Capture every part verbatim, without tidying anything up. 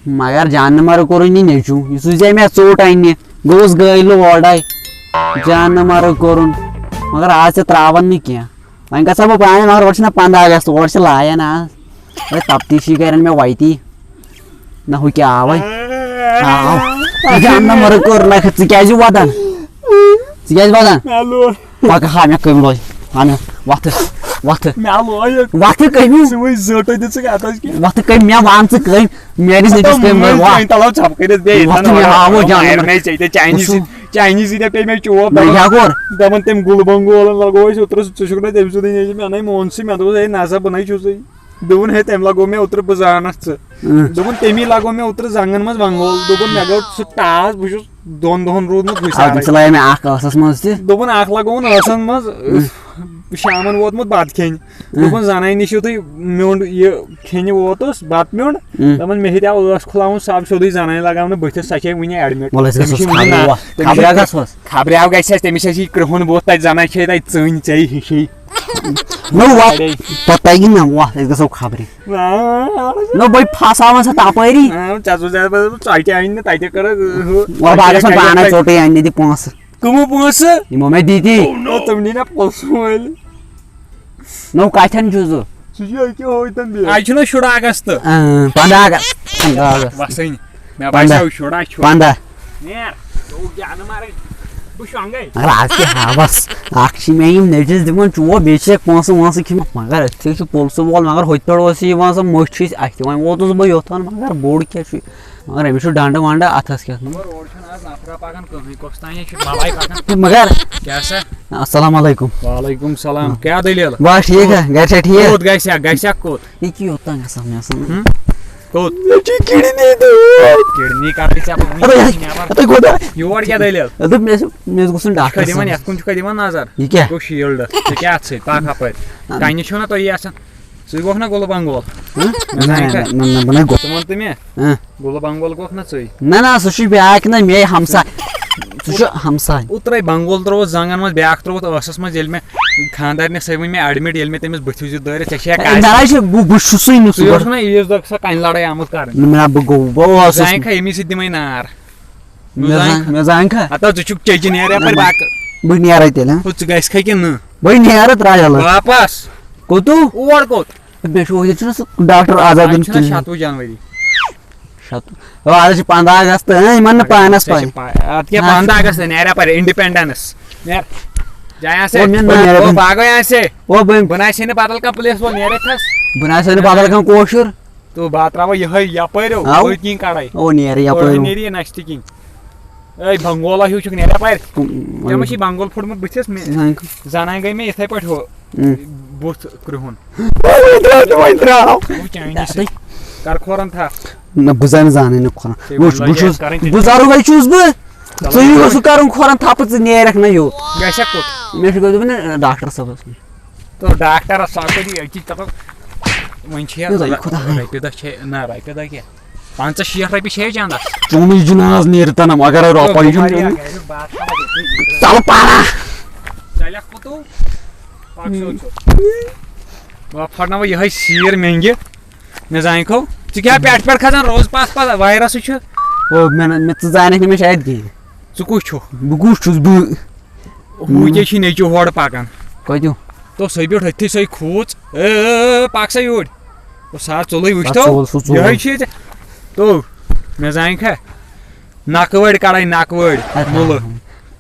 مگر جان نمبر کوٚرُن یہِ نیٚچوٗ، یہِ سوٗزے مےٚ ژوٚٹ اَننہِ، گوٚوُس گٲلۍ اورَے۔ جان نمبر کوٚرُن، مگر آز ژےٚ ترٛاوَن نہٕ کینٛہہ۔ وۄنۍ گژھٕ ہا بہٕ پانہٕ، مگر اورٕ چھِنہ پنٛداہ اگست، اورٕ چھِ لایان آز۔ ہے، تفتیٖشی کرن مےٚ وتی۔ نہ ہُہ کیٛاہ آوے؟ آو۔ ژٕ کیٛاہ نمبر کوٚر نہ؟ ژٕ کیٛازِ وَدان؟ ژٕ کیٛازِ وَدان؟ مےٚ لوگ۔ پکہٕ ہا، مےٚ کٔمۍ لوگ؟ ہا مےٚ وَتھٕ، وَتھٕ۔ مےٚ لوگ۔ وَتھٕ کٔمۍ؟ ژٕ وٕنۍ زٔٹہٕ دِ ژٕ کَتھ حظ کہِ؟ وَتھٕ کٔمۍ؟ مےٚ وَن ژٕ کٔمۍ؟ میٛٲنِس نیٚچوِس کٔمۍ لوگ؟ وَتھ۔ تَلو ژھۄپہٕ کٔرِتھ بیٚیہِ ییٚتہِ وَتھٕ نَن مےٚ وَنان ہاوو جانور۔ مےٚ ژےٚ تہِ چاینیٖز، وٕچھِو۔ چاینیٖز یی نہ پیٚیہِ مےٚ چوب۔ مےٚ کیٛاہ کوٚر؟ دَپان تٔمۍ گُلہٕ بنٛگولَن لَگوو أسۍ اوترٕ، ژٕ چھُکھ نہ تٔمۍ سُنٛدُے نیٚچوٗ؟ مےٚ اَنَے مون سُے، مےٚ دوٚپُس ہے نہ سا بہٕ نَے چھُسٕے۔ دوٚپُن ہے تٔمۍ لگوو مےٚ اوترٕ، بہٕ زانَتھ ژٕ۔ اۭں۔ دوٚپُن تٔمی لگوو مےٚ اوترٕ زنٛگن منٛز بنٛگول۔ دوٚپُن مےٚ گوٚو سُہ ٹاس، بہٕ چھُس دۄن دۄہن روٗدمُت آ، ہُشارے۔ تٔمِس لایے مےٚ اکھ ٲسس منٛز تہِ۔ دوٚپُن اکھ لگووُن ٲسن منٛز، اۭں۔ شامن ووتمُت بتہٕ کھیٚنہِ۔ اۭں۔ دوٚپُن زنانہِ نِش یُتھُے میوٚنٛڈ یہِ کھیٚنہِ ووتُس، بتہٕ میوٚنٛڈ، اۭں۔ دوٚپُن مےٚ ہیٚتیٛاو ٲس کھُلاوُن، سُہ آو سیوٚدُے زنانہِ لگاونہٕ بٕتھِس، سۄ چھےٚ وُنہِ admit۔ وَلہٕ أسۍ تٔمِس گژھوس چھِ وُنہِ خبرِ نا-، وَ-، تٔمِس خبرِ چھِ، گژھوس۔ خبرِ آو گژھِ اَسہِ، تٔمِس چھِ اَسہِ یہِ کرٛہُن بُتھ تَتہِ زنانہِ چھے تَتہِ ژٕنۍ ژےٚ ہِشی۔ نو وَ-، اَڑے۔ پتہٕ تَگہِ نہ وَ، أسۍ گژھو خبرِ۔ آ، آ، آ۔ نو بٔے پھساوان سۄ تپٲری۔ آ، ژےٚ سوزے بہٕ ژۄٹہِ اَنہِ نہٕ تَتہِ کَرٕ، ہُہ، وَ، بہٕ گژھٕ وۄنۍ پانَے ژوٚٹُے اَنہِ دِ پونٛسہٕ۔ کٕمو پونٛسہٕ؟ یِمو مےٚ دِتی۔ نو تِم نی نہ پونٛسہٕ وٲلۍ۔ نو کَتھٮ۪ن چھُ سُہ؟ سُہ چھُ أکیٛاہ ہوتَن بیٚیہِ۔ آز چھُنہ شُراہ اگست۔ اۭں، پنٛداہ اگست۔ پنٛداہ اگست۔ وَسٕنۍ۔ مےٚ پنٛداہ۔ باسیو شُراہ چھُ۔ پنٛداہ۔ نیر، ژٕ اوکھ جانہٕ مارٕنۍ۔ بہٕ شۄنٛگَے۔ مگر آز کیٛاہ ہاوَس؟ اَکھ چھِ مےٚ یِم نیٚچوِس دِوان چوب، بیٚیہِ چھِ اَسہِ پونٛسہٕ وونٛسہٕ کھیٚمٕتۍ۔ مگر أتھۍ چھُ پُلسہٕ وول، مگر ہُتہِ پٮ۪ٹھ اوس یہِ یِوان سُہ مٔچھ ہِش اَتھِ۔ وۄنۍ ووتُس بہٕ یوٚتَن، مگر بوٚڑ کیٛاہ چھُ؟ مگر أمِس چھُ ڈنٛڈٕ ونٛڈٕ اَتھَس کیٛاہ؟ روڈ چھُنہٕ آز نفرا پَکان کٕہٕنۍ، کۄس تانۍ چھِ بَلاے پَکان۔ مگر کیٛاہ سا؟ السلام علیکم۔ وعلیکم السلام۔ کیٛاہ دٔلیٖل؟ بس ٹھیٖک ہا، گرِ چھا ٹھیٖک؟ کوٚت گژھِ ہا، گژھِ ہا کوٚت؟ یہِ کیٛاہ یوٚت تام گژھان مےٚ آسان؟ ہُم؟ کوٚت؟ مےٚ چھِ کِڈنی دود۔ کِڈنی کَرٕنۍ ژےٚ وٕنی اَدٕ نٮ۪بر۔ اَدٕ خۄدا۔ یور کیٛاہ دٔلیٖل؟ اَدٕ مےٚ چھُ، مےٚ گوٚژھ نہٕ ڈاکٹرَس چھُکھا دِوان، سۭتۍ۔ یَتھ کُن چھُکھا دِوان نظر؟ یہِ کیٛاہ؟ گوٚو شیٖلڈ۔ ژٕ کیٛاہ اَتھ سۭتۍ؟ پَکھ اَپٲرۍ۔ نہ۔ کَنہِ چھُو نہ تۄہہِ یہِ آسان؟ ژٕ گوٚکھ نہ گُلہٕ بنٛگول؟ ہہ؟ مےٚ نہ، زانہِ نہ، کھا؟ نہ، نہ، بہٕ نَے گوٚو۔ ژٕ وَن تہٕ مےٚ۔ ہہ؟ گُلہٕ بنٛگول گوٚکھ نہ ژٕے؟ نہ، نہ، سُہ چھُ بیٛاکھ نہ، مے ہمساے۔ سُہ چھُ ہمساے۔ اوترَے بنٛگول ترٛووُتھ زنٛگن منٛز، بیٛاکھ ترٛووُتھ ٲسَس منٛز۔ ییٚلہِ مےٚ خانٛدارنہِ سۭتۍ وٕنۍ مےٚ admit، ییٚلہِ مےٚ تٔمِس بٕتھِ وٕچھ یہِ دٲرِتھ، ژےٚ چھےٚ اے، کَتھ؟ نہ، یہِ چھُ، بہٕ، بہٕ چھُسٕے نہٕ سُہ ژٕ اوس گۄڈٕ۔ نہ عیٖذ دۄہ سۄ کَنہِ لڑٲے آمُت کَرٕنۍ۔ نہ، مےٚ، بہٕ گوٚو، بہٕ اوسُس زانہِ نہٕ۔ کھا، ییٚمی سۭتۍ دِمَے نار۔ مےٚ زانہِ، مےٚ زانہِ کھا۔ ہتا ژٕ چھُکھ چیٚچہِ نیرٕ یَپٲرۍ نہ، بہٕ، باقٕے۔ بہٕ نیرے تیٚلہِ، ہاں؟ ہُہ ژٕ گژھِ کھا کِنہٕ نہٕ؟ بہٕ نیرٕ ترٛایَلہٕ۔ واپس۔ کوٚتُو؟ اور کوٚت؟ مےٚ چھُ وۄنۍ چھُنہٕ سُہ ڈاکٹر آزادُن اَز چھُنہ کِہیٖنۍ۔ شَتوُہ جنؤری۔ شَتوُہ۔ او، آز چھِ پنٛداہ اگست، ہاں، یِمَن نہٕ پانَس ژےٚ پَے۔ چھِ پَے۔ اَتھ کیٛاہ نہ۔ پنٛداہ اگست، نیر یَپٲرۍ، independence۔ نیر۔ جایا سے۔ او، مےٚ او، نیر۔ بھاگو یہاں سے۔ او، بہٕ بہٕ نہ آسہِ نہٕ بدل کانٛہہ place وول، نیر یَتھ حظ۔ بہٕ نہ آسہِ نہٕ بدل کانٛہہ کٲشُر۔ تو بات راوہ یہے یپٲرۍ ہو، آو؟ أتھۍ کِنۍ کڑے۔ او، نیرٕ یپٲرۍ۔ أتھۍ نیرِ یہِ نشہِ تہِ کِنۍ۔ اے، بنگولا ہیوٗ چھُکھ نیران یپٲرۍ۔ کم-، ژےٚ ما چھی بنگول پھوٚٹمُت بٕتھِس؟ مےٚ زنٛگ۔ زنانہِ گٔے مےٚ یِتھَے پٲٹھۍ ہُہ، اۭں۔ بُتھ کرٛہُن۔ وۄنۍ درٛاو تہٕ وۄنۍ درٛاو۔ وۄنۍ چانہِ سۭتۍ۔ کر کھورن تھپھ۔ نہ، بہٕ زن زانٕے نہٕ کھورن۔ تیٚلہِ وٕچھ، وۄنۍ بہٕ لٲگۍ چھُس کرٕنۍ تیٚلہِ۔ بُزرگے چھُس بہٕ۔ چلو۔ ژٕ یی نہٕ سُہ کرُن کھورن تھپھ، ژٕ نیرکھ نہ یوٚت۔ گژھکھ کوٚت؟ مےٚ چھُ گژھُن ڈاکٹر صٲبس نِش۔ تو ڈاکٹرس سا کٔرِو أتی، دَپان، وۄنۍ چھِ یہِ نہ، خۄداے۔ رۄپیہِ دَہ چھے، نہ، رۄپیہِ دَہ کیٛاہ؟ پنٛژاہ شیٹھ رۄپیہِ چھے چندس۔ چونُے جناز نیرِ تنم، اگر تو رۄپَے چھُنہٕ بخاری دِنہٕ۔ اگر بات کرو، تَلہٕ پَرا۔ ژَلٮ۪کھ کوٚتو؟ پَک سیوٚد سیوٚد۔ بہٕ پھٹناوٕ یِہوٚے سیٖر مٮ۪نٛگہِ۔ مےٚ زانہِ کھو۔ ژٕ کیٛاہ پٮ۪ٹھ پٮ۪ٹھ کھسان روز پَتھ پَتھ؟ وایرَسٕے چھُ۔ او، مےٚ نہ، مےٚ، ژٕ زانَکھ نہٕ مےٚ شاید کِہیٖنۍ۔ ژٕ کُس چھُکھ؟ بہٕ کُس چھُس بہٕ؟ ہُہ کیٛاہ چھُے نیٚچوٗ ہورٕ پکان؟ کتیُک؟ تو سُے بیوٗٹھ أتھی، سُے کھوٗژ۔ اے، اے، اے، پکھ سا یوٗرۍ۔ تو سا ژوٚلُے وٕچھ سا تو۔ ژوٚل، سُہ ژوٚل۔ یِہوٚے چھُ ییٚتہِ۔ تو، مےٚ زانہِ کھا؟ نکہٕ وٲڑۍ کڑے، نکہٕ وٲڑۍ۔ اچھا۔ مُلہٕ۔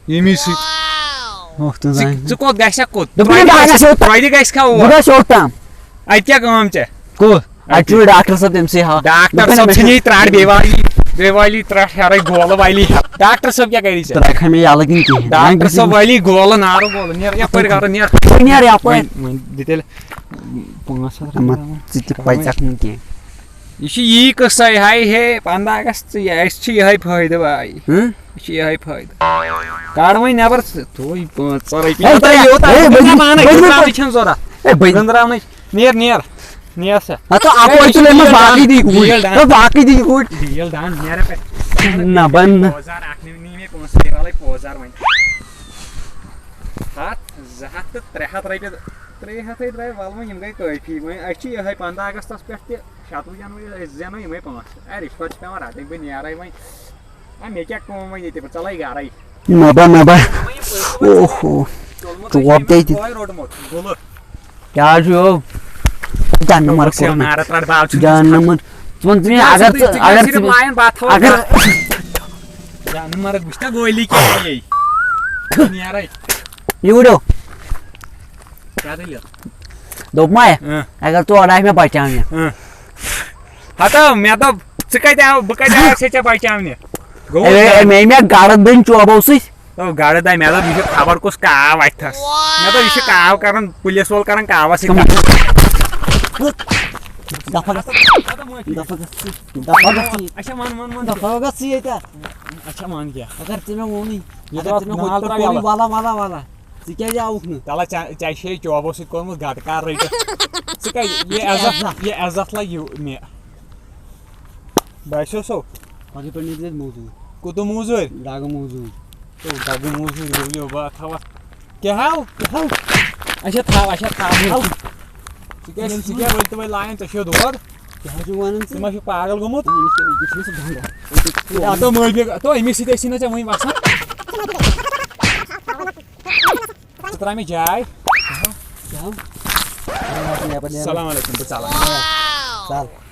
ییٚمی سۭتۍ۔ اوہ، تہٕ ژٕ، زانہِ۔ ژٕ کوٚت گژھکھ کوٚت؟ دوٚپمَے تۄہہِ بہٕ گژھِ، گژھِ اوٚت۔ تۄہہِ تہِ گژھِ کھا اور؟ بہٕ گژھٕ اوٚت تام۔ اَتہِ کیٛاہ کٲم ژےٚ؟ کُس؟ اَتہِ چھُ ڈاکٹر صٲب، تٔمۍ سٕے ہاو۔ ڈاکٹر دوٚپمَے نہ، صٲب مےٚ چھُ ژھٕنی ترٛٹھ بیٚیہِ والی، بیٚیہِ والی ترٛٹھ ہٮ۪رَے گولہٕ والی۔ ڈاکٹر صٲب کیٛاہ کَری ژےٚ؟ ترٛٹھ ہا مےٚ یَلہٕ کِنہٕ کِہیٖنۍ؟ ڈاکٹر صٲب والی گولہٕ نارٕ گولہٕ، نیر یَپٲرۍ گَرٕ، نیر۔ نیر یَپٲرۍ۔ وۄنۍ، وۄنۍ دِ تیٚلہِ پانٛژھ ہَتھ اَما رۄپیہِ۔ ژٕ تہِ پَزِ ژَکھ نہٕ کینٛہہ۔ یہِ چھِ یی قٕصَے ہاے ہے، پنٛداہ اگست، یہِ، اَسہِ چھِ یِہوٚے فٲیدٕ بھاے۔ ہٕم؟ یہِ چھِ یِہوٚے فٲیدٕ۔ کَڑ وۄنۍ نٮ۪بَر ژٕ، تھوٚوُے پانٛژھ ژۄرَے ہے، پٮ۪ٹھ۔ ترٛاو یوٗتاہ، ہے، بہٕ، گٔنٛدراونٕے، بہٕ، بہٕ، گٔنٛدراونٕے چھَنہٕ ضوٚرَتھ۔ ہے، بہٕ، گٔنٛدراونٕے۔ نیر، نیر، نیر سا۔ ہتو اپٲرۍ چھِ لٔگمٕژ باقٕے دی گُرۍ۔ Deal done. ہے، باقٕے دی گُرۍ۔ ڈیٖل ڈن، نیر اپٲرۍ۔ نہ، بن نہٕ۔ پوزار اکھ نی، نی مےٚ پونٛسہٕ، بیٚیہِ والے پوزار وۄنۍ۔ ہتھ، زٕ ہَتھ تہٕ ترٛےٚ ہَتھ رۄپیہِ، ترٛےٚ ہَتھ ہے درٛاے، وَلہٕ وۄنۍ یِم گٔے کٲفی۔ وۄنۍ اَسہِ چھِ یِہوٚے پنٛداہ اَگستَس پٮ۪ٹھ تہِ، شَتوُہ جَنؤری، أسۍ زینو یِمَے پانٛژھ۔ اے، رِشوَت چھِ پٮ۪وان رَٹٕنۍ، بہٕ نیرَے وۄنۍ۔ اے، مےٚ کیٛاہ کٲم وۄنۍ ییٚتہِ، بہٕ ژَلَے گَرَے۔ نَبا، نَبا۔ اوہو۔ ژوٚلمُت چھُ ٹوپ أمۍ دے تہِ۔ دۄہَے روٚٹمُت، گُلہٕ۔ کیٛاہ چھُ یہِ؟ جانہٕ مَر کوٚر مےٚ۔ مارَتھ رَٹھ باو چھُنہٕ جانہٕ مَر۔ ژٕ وَن ژٕ مےٚ، اگر ژٕ، ژٕ، ژٕ ژٕ کَر اگر صرف ژٕ، لایَن بَتہٕ تھاوَکھ اگر گَرٕ۔ جانہٕ مَرگ وٕچھ نا گولی کیٛاہ گٔیے۔ نیرَے۔ یہِ وٕڈیو۔ کیٛاہ دٔلیٖل؟ دوٚپمَے، اۭں۔ اگر ژٕ اورٕ آکھ مےٚ بچاونہِ۔ اۭں۔ ہتو، مےٚ دوٚپ، ژٕ کتہِ آو، بہٕ کتہِ آوکھ ژےٚ ژےٚ بچاونہِ؟ گوٚو اے، اے، مےٚ، مےٚ گرد بٔنۍ چوبو سۭتۍ۔ او، گرد آے، مےٚ دوٚپ، یہِ چھُ خبر کُس کاو اتھس۔ مےٚ دوٚپ، یہِ چھُ کاو کران، پُلیٖس وول کران کاوس سۭتۍ۔ کٕم؟ کتھ۔ دفعہ گژھ۔ دفعہ گژھ۔ دفعہ گژھ۔ اچھا، ون، ون، ون۔ دفعہ گژھ ژٕ ییٚتہِ۔ اچھا، ون کیٛاہ؟ اگر ژےٚ مےٚ ووٚنُے۔ یہِ اگر ترٛاو ژےٚ مےٚ نال ووٚنُے، ترٛاو تُل یَلہٕ۔ ولا، ولا، ولا۔ ژٕ کیٛازِ آوُکھ نہٕ؟ تَلہ ژےٚ، ژےٚ چھے چوبو سۭتۍ کوٚرمُت گٹہٕ کار رٔٹِتھ۔ ژٕ کَتہِ، یہِ عزت، عزت۔ یہِ عزت لَگہِ یہِ مےٚ۔ باسیو سو؟ پَتہٕ یہِ پٮ۪ٹھ نیٖرِتھ موٚزوٗرۍ۔ کوٚت موٚزوٗرۍ؟ دَگہٕ موٚزوٗرۍ۔ تو دَگہٕ موٚزوٗرۍ گوٚو یہِ بہٕ تھاوَتھ۔ کیٛاہ ہاو؟ کیٛاہ ہاو؟ اچھا تھاو، اچھا تھاو۔ ہاو۔ ژٕ کیٛاہ، ژٕ کیٛاہ ؤلۍ تہٕ وۄنۍ لایَن، ژےٚ چھُے دود؟ کیٛاہ حظ چھُ وَنان ژٕ؟ ژٕ ما چھُکھ پاگل گوٚمُت؟ أمِس چھُ، یہِ چھُ سُہ گنٛڈا۔ یا تو مٲفی، تو أمِس سۭتۍ ٲسی نہ ژےٚ وٕنہِ وَسان۔ ژٕ ترٛاو مےٚ جاے۔ کیٛاہ؟ السلام علیکم، بہٕ ژَلان۔ ژَل۔